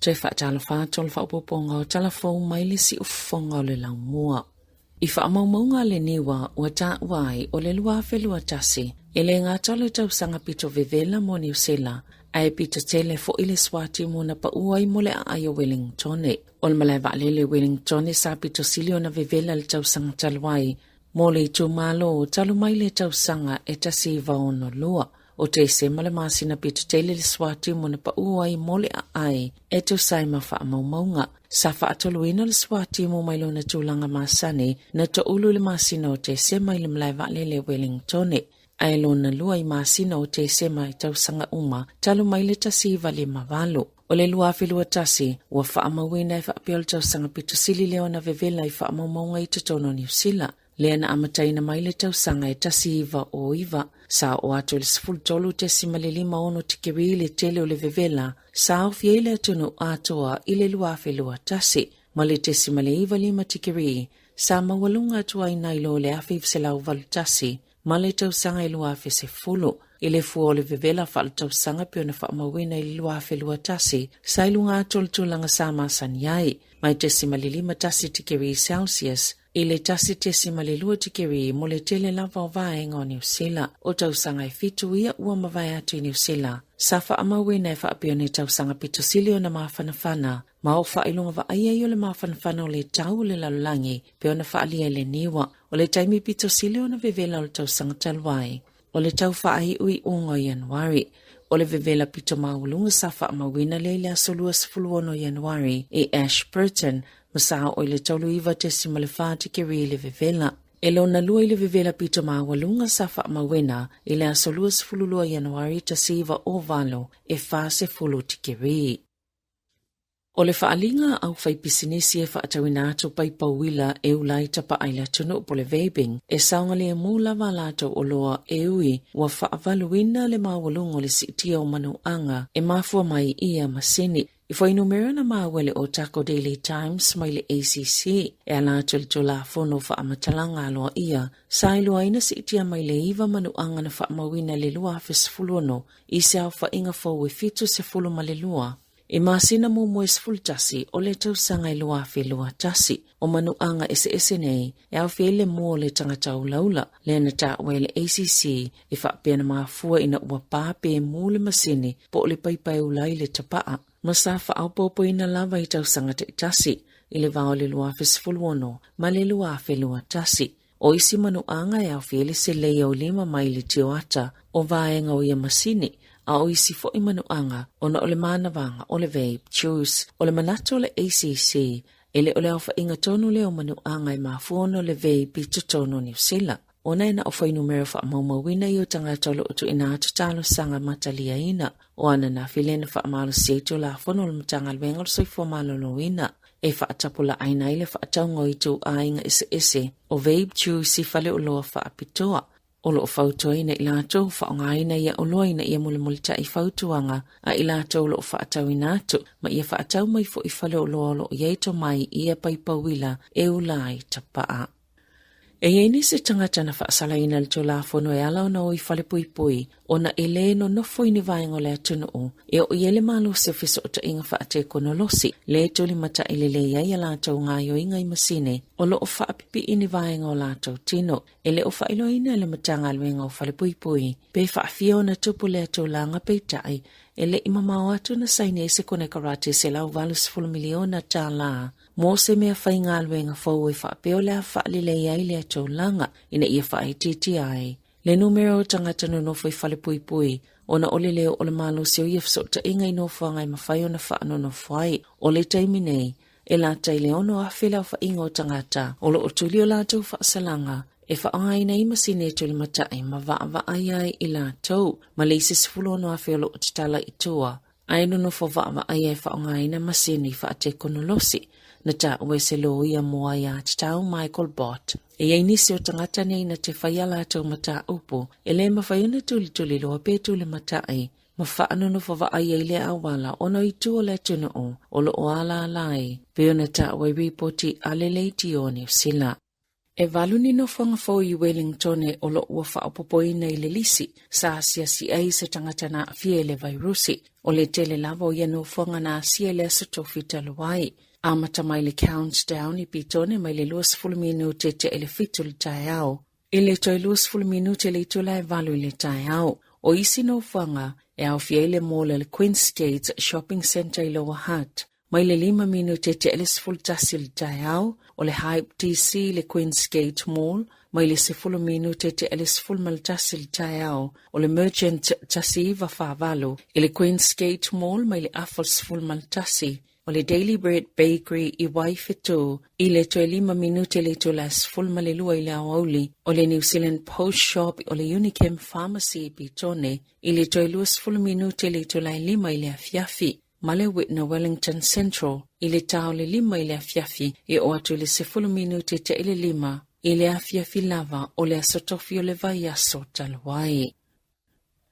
Toe faatalofa atu o le faaopoopoga o tala fou mai le siufofoga o le laumua. I faamaumauga a le NIWA ua taua ai o le 2021 e le gata o le tausaga pito vevela mo Niu Sila, ae pito tele foi le suatimu na pau ai mo le aai o Wellingtone. O le malae vaalele Wellingtone sa pito sili ona vevela le tausaga talu ai mo le itumalo talu mai le tausaga e 1962. O Tesema le masina pito tele le suatimu na pau ai mo le aai e tusa ai ma faamaumauga. Sa faatoluina le suatimu mai lona tulaga masani na toulu i le masina o Tesema i le malae vaalele Wellingtone, ae lona lua i masina o Tesema i tausaga uma talu mai le 1958. O le 2021, ua faamauina e faapea o le tausaga pito sili lea ona vevela i faamaumauga i totonu o Niu Sila, lea na amataina mai le tausaga e 1909, sa oo atu i le 13.56 tikeri le tele o le vevela sa aofia ai le atunuu atoa i le 2021, ma le 0.95 tikeri sa maualuga atu ai nai lo le 1981 ma le tausaga e 2010. I le fua o le vevela faaletausaga pei ona faamauina i le 2021, sa i luga atu o le tulaga sa masani ai, mai 0.51 tikeri Celsius i le 1.2 tikeri mo le tele lava o vaega o Niu Sila. O tausaga e fitu ia ua mavae atu i Niu Sila, sa faamauina e faapea ni tausaga pito sili ona mafanafana ma o faailoga vaaia ia o le mafanafana o le tau o le lalolagi pei ona faaalia i le NIWA. O le taimi pito sili ona vevela o le tausaga talu ai, o le tau faaiuiuga o Ianuari. O le vevela pito maualuga sa faamauina lea i le aso 26 Ianuari i Ashburton ma sa oo i le 39.4 tikeri le vevela. E lona lua i le vevela pito maualuga sa faamauina i le aso 22 Ianuari 1908 e 40 tikeri. O le faaaliga a aufaipisinisi e faatauina atu paipa uila e ula ai tapaa i le atunuu po o le vaping, e saogalemu lava a latou oloa e ui ua faavaluina le maualuga o le siitia o manuaga e mafua mai i ia masini. I fuainumera na maua e le Otago Daily Times mai le ACC e ala atu i le Tulafono Faamatalaga Aloaia sa iloaina siitia mai le iva manuaga na faamauina i le 2016 i se aofaiga fou e 72 I masina muamua e 11 o le tausaga e 2021, o manuaga eseese nei e aofia ai le mua o le tagata ulaula, lea na taua e le ACC e faapea na mafua ina ua pā pe mū le masini po o le paipa e ula ai le tapaa, ma sa faaopoopoina lava i tausaga taitasi i le va o le 2016 ma le 2021. O isi manuaga e aofia ai le selei aulima mai le tioata o vaega o ia masini, a o isi foi manuaga ona o le manavaga o le vape juice. O le manatu o le ACC, e le o le aofaiga tonu lea o manuaga e mafua ona o le vape i totonu o Niu Sila, ona e na o fuainumera faamaumauina ia o tagata o lo o tuuina atu talosaga mataliaina o ananafi lea na faamalosia ai Tulafono o le Matagaluega o le Soifua Maloloina e faatapulaaina ai le faatauga o ituaiga eseese o vape juice i faleoloa faapitoa. O lo o fautuaina i latou faaaogaina ia oloa ina ia mulimulitai fautuaga a i latou o lo o faatauina atu ma ia faatau mai foi faleoloa o lo o i ai tomai i ia paipa uila e ula ai tapaa. E i ai nisi tagata na faasalaina le Tulafono e ala ona o i falepuipui ona e lē nonofo i ni vaega o le atunuu e oo i ai le malosi o fesootaiga faatekonolosi lē tulimatai lelei ai a latou gaoioiga i masini o lo o faapipii ni vaega o latou tino. E le o faailoaina e le Matagaluega o Falepuipui pe faafia ona tupu lea tulaga peitai e le i mamao atu na saini ai se konekarate $180 miliona tālā mo se mea faigaluega fou e faapea o le a faalelei ai lea tulaga ina ia faaitiitia ai le numera o tagata nonofo i falepuipui ona o le leo o le malosi o ia fesootaiga i nofoaga e mafai ona faanonofo ai. O le taimi nei, e lata i le 6,000 le aofaiga o tagata o lo o tuli o latou faasalaga e faaaogaina ai masini e tulimatai ma vaavaai ai i latou, ma le isi 16,000 o lo o tatala i tua ae nonofo vaavaai e faaaogaina masini faatekonolosi na taua e se loia mo aiatatau Michael Bott. E i ai nisi o tagata nei na te fai a latou mataupu e le mafai ona tulituliloa pe tulimatai ma faanonofo vaai ai le auala ona o itu o le atunuu o lo o alaala ai, pei ona taua i ripoti a le Leitio o Niu Sila. E valu ni nofoaga fou i Wellingtone o lo o ua faaopoopoina i le lisi sa asiasi ai se tagata na aafia i le vairusi. O le tele lava o ia nofoaga na asia i le Aso Tofi talu ai. Amata mai le countdown i Petone mai le 20 minute tea i le 7 i le taeao i le toe 20 minute i le itula e 8 i le taeao. O isi nofoaga e aofia ai le mall a le Queensgate Shopping Centre i Lower Hutt, mai le 5 minute tea i le 11 i le taeao, o le Hype DC i le Queensgate Mall, mai le 10 minute tea i le 11 i le taeao, o le Merchant 1948 i le Queensgate Mall mai le afa o le 11, o le Daily Bread Bakery i Waiwhetū i le toe 5 minute i le itula e 12 i le aoauli, o le New Zealand Post Shop o le Unichem Pharmacy i Petone i le toe 20 minute i le itula e 5 i le afiafi, ma le Whitner Wellington Central i le ta o le 5 i le afiafi e oo atu i le 10 minute tea i le 5 i le afiafi lava o le Aso Tofi o le vaiaso talu ai.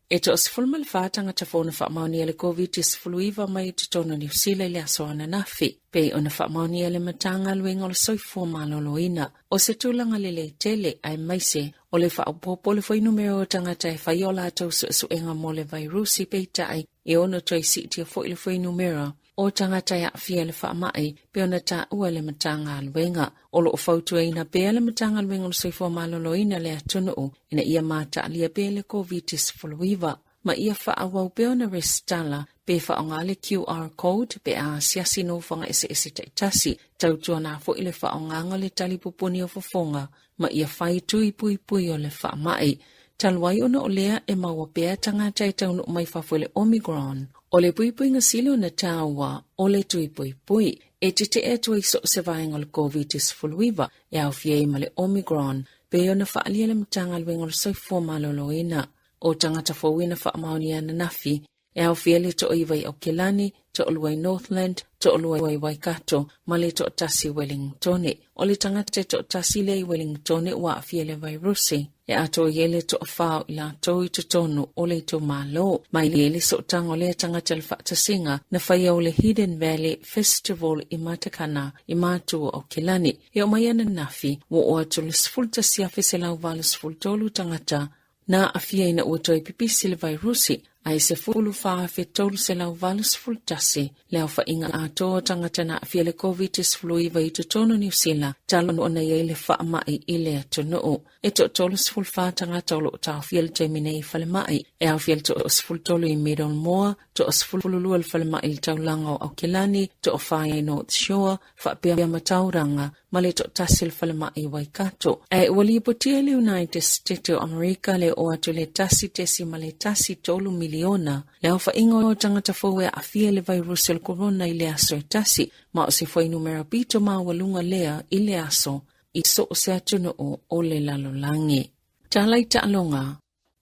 E toa-14 tagata fou na faamaonia le Koviti-19 mai totonu o Niu Sila i le aso ananafi, pei ona faamaonia e le Matagaluega o le Soifua Maloloina. O se tulaga lelei tele, aemaise o le faaopoopo o le fuainumera o tagata e faia o latou suesuega mo le vairusi, peitai e ono toe siitia foi le fuainumera o tagata e aafia i le faamai pei ona taua e le Matagaluega. O lo o fautuaina pea le Matagaluega o le Soifua Maloloina le atunuu ina ia mataalia pea le Koviti-19 ma ia faaauau pea ona resitala pe faaaoga le QR code pe a asiasi nofoaga eseese taitasi. Tautuana foi le faaaogaga o le tali pupuni o fofoga ma ia fai tui puipui o le faamai. Talu ai ona o lea e maua pea tagata e taunuu mai fafo i le Omicron, o le puipuiga sili ona taua o le tui puipui e tetee atu ai so o se vaega o le Koviti-19 e aofia ai ma le Omicron, pei ona faaalia le Matagaluega o le Soifua Maloloina. O tagata fou ia na faamaonia ananafi e aofia le toa-9 i Aokelani, toa-2 i Northland, toa-2 i Waikato ma le toatasi i Wellingtone. O le tagata e toatasi lea i Wellingtone ua aafia i le vairusi, e atoa i ai le toafa o i latou i totonu o le itumalo. Mai ai le sootaga o lea tagata i le faatasiga na faia o le Hidden Valley Festival i Matakana i Matu o Aokelani. E oo mai ananafi, ua oo atu i le 11,183 tagata na aafia ina ua toe pipisi le vairusi, ae 14,381 le aofaiga atoa o tagata na aafia i le Koviti-19 i totonu o Niu Sila talu ona i ai le faamai i le atunuu. E toa-34 tagata o lo o taofia i le taimi nei i falemai, e aofia le toa-13 i Middlemore, toa-12 i le falemai i le taulaga o Aokelani, toa-4 i North Shore, faapea ma Tauranga, ma le toatasi i le falemai i Waikato. Ae ua lipotia e le United States o Amerika le oo atu i le 1.13 miliona le aofaiga o tagata fou e aafia i le vairusi o le korona i le aso e tasi, ma o se fuainumera pito maualuga lea i le aso i so o se atunuu o le lalolagi. Tala i taaloga.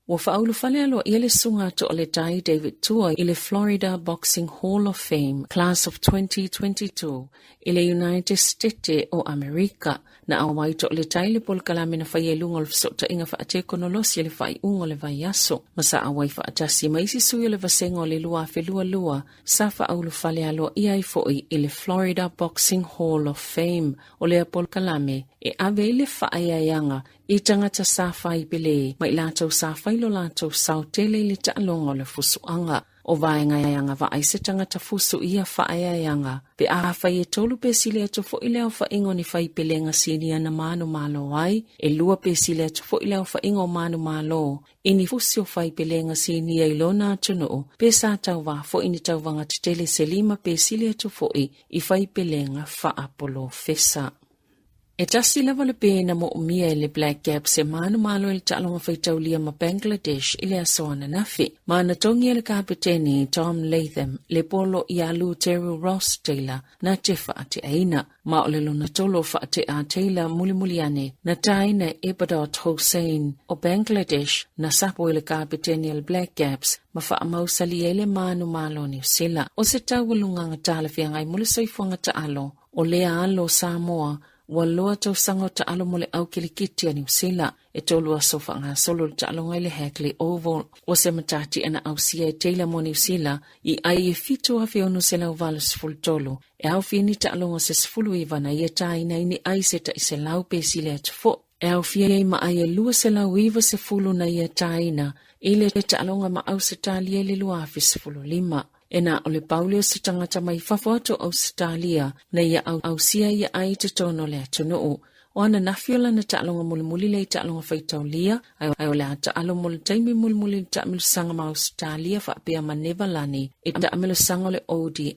Ua faaulufale aloaia le susuga a Toaletai David Tua i le Florida Boxing Hall of Fame Class of 2022 i le United State o Amerika. Na auai Toaletai i le polokalame na faia i luga o le fesootaiga faatekonolosi i le faaiuga o le vaiaso, ma sa auai faatasi ma isi sui o le vasega o le 2022 sa faaulufale aloaia ai foi i le Florida Boxing Hall of Fame. O lea polokalame e ave ai le faaeaeaga i tagata sa fai pele ma i latou sa fai lo latou sao tele i le taaloga o le fusuaga. O vaega e agavaa ai se tagata fusu i ia faaeaeaga, pe afai e tolu pe sili atu foi le aofaiga o ni faipelega sinia na manumalo ai, e lua pe sili atu foi le aofaiga o manumalo i ni fusi o faipelega sinia i lona atunuu, pe sa tauvā foi ni tauvaga tetele se lima pe sili atu foi i faipelega faapolofesa. E tasi lava le pe na moomia e le Black Caps e manumalo i le taaloga faitaulia ma Bangladesh i le aso ananafi. Ma na togia e le kapeteni Tom Latham le polo ia Lou Terrell Ross Taylor na te faateaina. Ma o le lona tolu o faatea a Taylor mulimuli ane na taina e Ebadot Hossain o Bangladesh na sapo i le kapeteni a le Black Caps ma faamausali ai le manumalo o Niu Sila. O se taualugaga talafeagai mo le soifuaga taalo o lea alo o Samoa. Ua loa tausaga o taalo mo le au kilikiti a Niu Sila. E 3 aso faagasolo le taaloga i le Hagley Oval. Ua se matati ana ausia e Taylor mo Niu Sila i ai e 7,683 e aofia ni taaloga se 19 na ia tāina i ni ai se tai selau pe sile atu foʻi. E aofia ai ma ai e 290 na ia tāina i le taaloga ma Ausetalia i le 2015. E na o le paule o se tagata mai fafo atu o Ausetalia na ia ausia ia ai i totonu o le atunuu. O ananafi o lana taaloga mulimuli lea i taaloga faitaulia, ae o le a taalo mo le taimi mulimuli i le taamilosaga ma Ausetalia faapea ma Nevalani i taamilosaga o le ODI.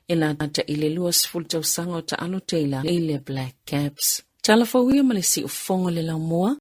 E lata i le 20 tausaga o taalo Taylor i le Black Caps. Tala fou ia ma le siufofoga o le laumua.